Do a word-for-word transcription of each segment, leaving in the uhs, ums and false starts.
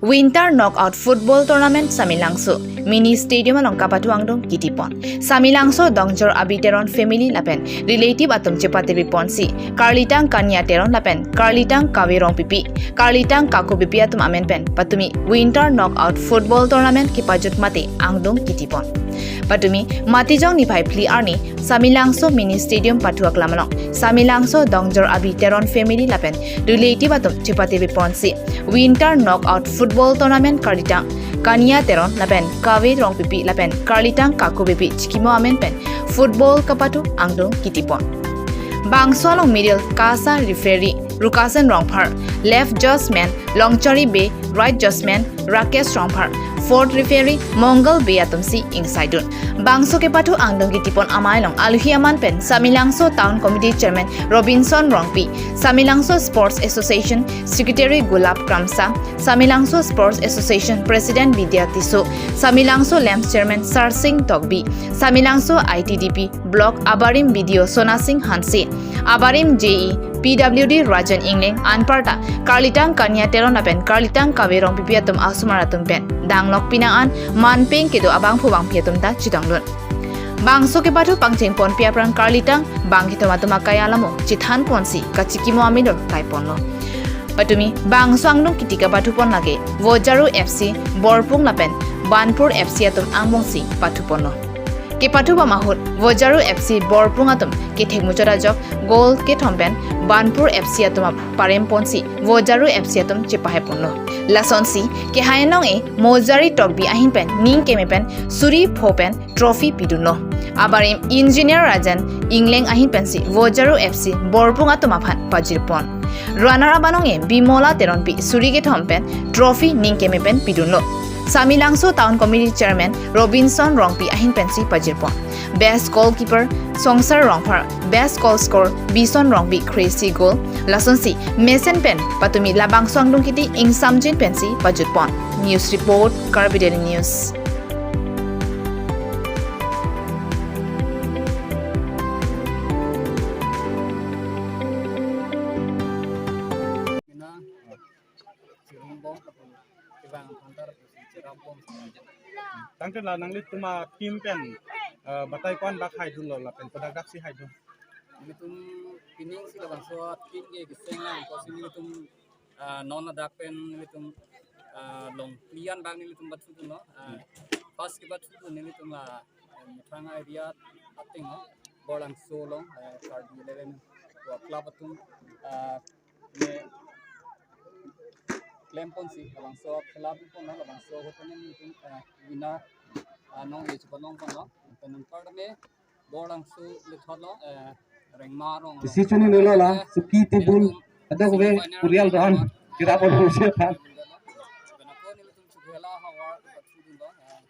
Winter Knockout Football Tournament Samelangso Mini Stadium along kapathu angdung kitipon. Samelangso Dongjor Abi Teron family lapen relative atum chepate biponsi Karlitang Kania Teron lapen Karlitang Kave Rongpipi, Karlitang Kaku Bipi atum amen pen patumi Winter Knockout Football Tournament kepajut mate angdung kitipon. Patumi Matijong niphai phli arni Samelangso Mini Stadium pathu aklam along Samelangso Dongjor Abi Teron family lapen relative atum chepate biponsi Winter Knockout Football Tournament Karlitang Kania Teron lapen Kave Rongpipi lapen Karlitang Kaku Bipi chikimo amen pen football kapathu angdung kitipon. Bangso along middle kasa referee Rukasen Rongphar, left judgment Longchari Bey, right judgment Rakesh Rongphar, fourth referee Mongal Bey atumsi ingsaidun. Bangso kepathu angdung kitipon amei along aluhi aman pen Samelangso Town Committee Chairman Robinson Rongpi, Samelangso Sports Association Secretary Gulab Kramsa, Samelangso Sports Association President Bidya Tisso, Samelangso LAMPS Chairman Sarsing Tokbi, Samelangso I T D P Block abarim B D O Sonasing Hanse, abarim J E P W D Rajan Engleng anparta Karlitang Kania Teron lapen Karlitang Kave Rongpipi atum asomar atum pen danglok pinang an manpeng kedo abangphu bangphi atum ta chedonglun. Bangso kepathu pangchengponpi aphrang Karlitang bang kethom atum akai alamo chethanponsi kachikimo amidor kaiponlo. Patumi bangso angdung kiti kapathupon lake Vojaru F C Borpung lapen Banpur F C atum angbongsi pathuponlo. Kepathu bam ahut Vojaru F C Borpung atum kethek muchot ajok goal kethom pen Banpur F C atum ap- paremponsi Vojaru F C atum chepahaiponlo. Lasonsi kehai anong-e Mojari Tokbi ahin pen ning keme pen suri pho pen trophy pidunlo. Abarim Engineer Rajan Engleng ahin pensi Vojaru F C Borpung atum aphan pajirpon. Runner up anong-e Bimola Teronpi suri kethom pen trophy ning keme pen pidunlo. Samelangso Town Committee Chairman Robinson Rongpi ahin pensi pajirpon. Best goalkeeper Songsar Rongphar, best goal scorer Bison Rongpi kre-isi goal. Lasonsi mesen pen patumi labangso angdung kiti ingsamjin pensi pajutpon. News report, Karbi Daily News. Ina, chiringbom, kevang aphantar, chirambom. Tangte la nanglitum a team pen, eh, batai ko-an bak haidunlo lapen kodak daksi haidun? Nelitum pining si labangso team ke keseng lang, kosi nelitum, ah, non ladak pen nelitum, ah, long plian bang nelitum bathudunlo. Ah, first kebathudun nelitum la, eh, Muthang area ating lo, Borlangso along, eh, Karbi eleven club atum, ah, ne klemponsi labangso khela pon labangso hotonen nelitum, eh, winner, ah, nong-e chepalongponlo. Pen anparta me Borlangso le thotlo, eh, Rengma Rong. Isi chini nelo la, suki tibul, adakve kurial doan, kira pon husi pan. Pen ako nelitum chukela havar pathudunlo, eh,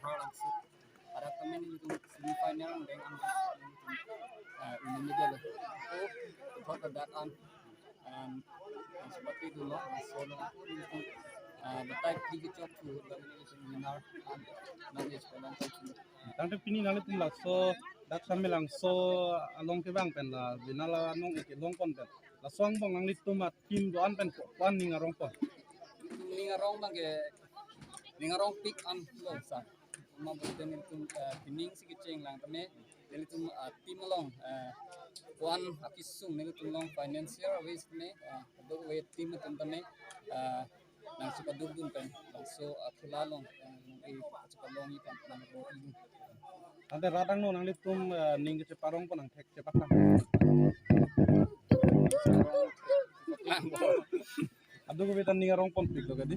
Borlangso. Arak tame nelitum semi final reng an, eh, uni media lo. Ko thot dak an, em, seperti itu lo, so lo, eh, batai kri kechok tu, dan nelitum winner an, nang sekolah tu. Tangte pini nanglitum laso dak Samelangso along kevang pen la, bina la nong-e kelongpon pen. Laso angbong nanglitum a team doan pen ko-an ning arongpon? Ning arong bang ke, ning arongpik an lo sa. Ma bote nelitum, eh, pining si kecheng lang tame, nelitum, eh, team along, eh, ko-an akesung nelitum along financial ways tame, eh, kadokave team atum tame, eh, nang chepadukdun pen, bangso, eh, khela along, eh, nang-e chepalongji pen, nang bo-i. Ante rat angno nanglitum, eh, ning kecheparongpon nang thek chepak nang. Lang bo. Kadokave ta ning arongponpiklo kadi.